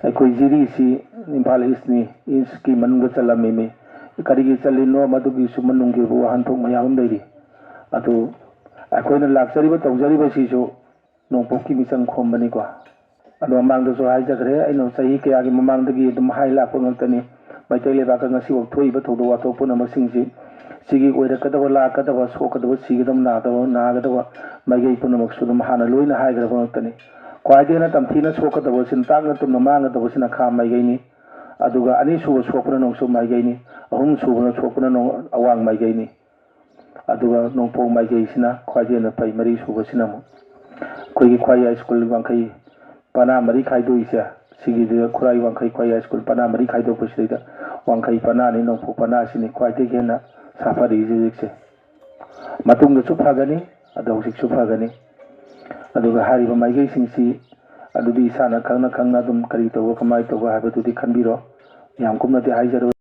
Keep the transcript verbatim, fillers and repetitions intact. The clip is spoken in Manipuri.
ꯑꯩꯈꯣꯏ ꯖꯤꯔꯤꯁꯤ ꯏꯝꯐꯥꯜ ꯏꯁꯅꯤ, ꯏꯁꯀꯤ ꯃꯅꯨꯡꯗ ꯆꯜꯂꯝꯃꯤꯃꯤ꯫ ꯀꯔꯤꯒꯤ ꯆꯜꯂꯤꯅꯣ, ꯃꯗꯨꯒꯤꯁꯨ ꯃꯅꯨꯡꯒꯤ ꯋꯥꯍꯟꯊꯣꯛ ꯃꯌꯥꯝ ꯑꯃ ꯂꯩꯔꯤ꯫ ꯑꯗꯨ ꯑꯩꯈꯣꯏꯅ ꯂꯥꯛꯆꯔꯤꯕ ꯇꯧꯖꯔꯤꯕꯁꯤꯁꯨ ꯅꯣꯡꯄꯣꯛꯀꯤ ꯃꯤꯆꯪ ꯈꯣꯝꯕꯅꯤꯀꯣ꯫ ꯑꯗꯣ ꯃꯃꯥꯡꯗꯁꯨ ꯍꯥꯏꯖꯈ꯭ꯔꯦ, ꯑꯩꯅ ꯆꯍꯤ ꯀꯌꯥꯒꯤ ꯃꯃꯥꯡꯗꯒꯤ ꯑꯗꯨꯝ ꯍꯥꯏ ꯂꯥꯛꯄ ꯉꯥꯛꯇꯅꯤ꯫ ꯃꯩꯇꯩ ꯂꯩꯕꯥꯛꯇ ꯉꯁꯤꯐꯥꯎ ꯊꯣꯛꯏꯕ ꯊꯧꯗꯣꯛ ꯋꯥꯊꯣꯛ ꯄꯨꯝꯅꯃꯛꯁꯤꯡꯁꯤ ꯁꯤꯒꯤ ꯑꯣꯏꯔꯛꯀꯗꯕ, ꯂꯥꯛꯀꯗꯕ, ꯁꯣꯛꯀꯗꯕ, ꯁꯤꯒꯗꯕ, ꯅꯥꯗꯕ, ꯅꯥꯒꯗꯕ ꯃꯥꯏꯀꯩ ꯄꯨꯝꯅꯃꯛꯁꯨ ꯑꯗꯨꯝ ꯍꯥꯟꯅ ꯂꯣꯏꯅ ꯍꯥꯏꯈ꯭ꯔꯕ ꯉꯥꯛꯇꯅꯤ꯫ ꯈ꯭ꯋꯥꯏꯗꯒꯤ ꯍꯦꯟꯅ ꯇꯝꯊꯤꯅ ꯁꯣꯛꯀꯗꯕ, ꯁꯤꯟ ꯇꯥꯡꯅ ꯇꯨꯝꯅ ꯃꯥꯡꯒꯗꯕꯁꯤꯅ ꯈꯥ ꯃꯥꯏꯀꯩꯅꯤ꯫ ꯑꯗꯨꯒ ꯑꯅꯤꯁꯨꯕ ꯁꯣꯛꯄꯅ ꯅꯣꯡꯆꯨꯞ ꯃꯥꯏꯀꯩꯅꯤ꯫ ꯑꯍꯨꯝꯁꯨꯕꯅ ꯁꯣꯛꯄꯅ ꯅꯣꯡ-, ꯑꯋꯥꯡ ꯃꯥꯏꯀꯩꯅꯤ꯫ ꯑꯗꯨꯒ ꯅꯣꯡꯄꯣꯛ ꯃꯥꯏꯀꯩꯁꯤꯅ ꯈ꯭ꯋꯥꯏꯗꯒꯤ ꯍꯦꯟꯅ ꯐꯩ, ꯃꯔꯤꯁꯨꯕꯁꯤꯅ ꯑꯃꯨꯛ꯫ ꯑꯩꯈꯣꯏꯒꯤ ꯈ꯭ꯋꯥꯏ ꯍꯥꯏ ꯁ꯭ꯀꯨꯜ ꯋꯥꯡꯈꯩ ꯄꯅꯥ ꯃꯔꯤ ꯈꯥꯏꯗꯣꯛꯏꯁꯦ, ꯁꯤꯒꯤꯗ ꯈꯨꯔꯥꯏ ꯋꯥꯡꯈꯩ ꯈ꯭ꯋꯥꯏ ꯍꯥꯏ ꯁ꯭ꯀꯨꯜ ꯄꯅꯥ ꯃꯔꯤ ꯈꯥꯏꯗꯣꯛꯄꯁꯤꯗꯩꯗ ꯋꯥꯡꯈꯩ ꯄꯅꯥꯅꯤ, ꯅꯣꯡꯄꯣꯛ ꯄꯅꯥꯁꯤꯅꯤ ꯈ꯭ꯋꯥꯏꯗꯒꯤ ꯍꯦꯟꯅ ꯁꯥꯐꯔꯤꯁꯦ ꯍꯧꯖꯤꯛꯁꯦ꯫ ꯃꯇꯨꯡꯗꯁꯨ ꯐꯒꯅꯤ, ꯑꯗꯣ ꯍꯧꯖꯤꯛꯁꯨ ꯐꯒꯅꯤ꯫ ꯑꯗꯨꯒ ꯍꯥꯏꯔꯤꯕ ꯃꯥꯏꯀꯩꯁꯤꯡꯁꯤ ꯑꯗꯨꯗꯤ ꯏꯁꯥꯅ ꯈꯪꯅ ꯈꯪꯅ ꯑꯗꯨꯝ ꯀꯔꯤ ꯇꯧꯕ, ꯀꯃꯥꯏꯅ ꯇꯧꯕ ꯍꯥꯏꯕꯗꯨꯗꯤ ꯈꯟꯕꯤꯔꯣ꯫ ꯌꯥꯝ ꯀꯨꯞꯅꯗꯤ ꯍꯥꯏꯖꯔꯣꯏ꯫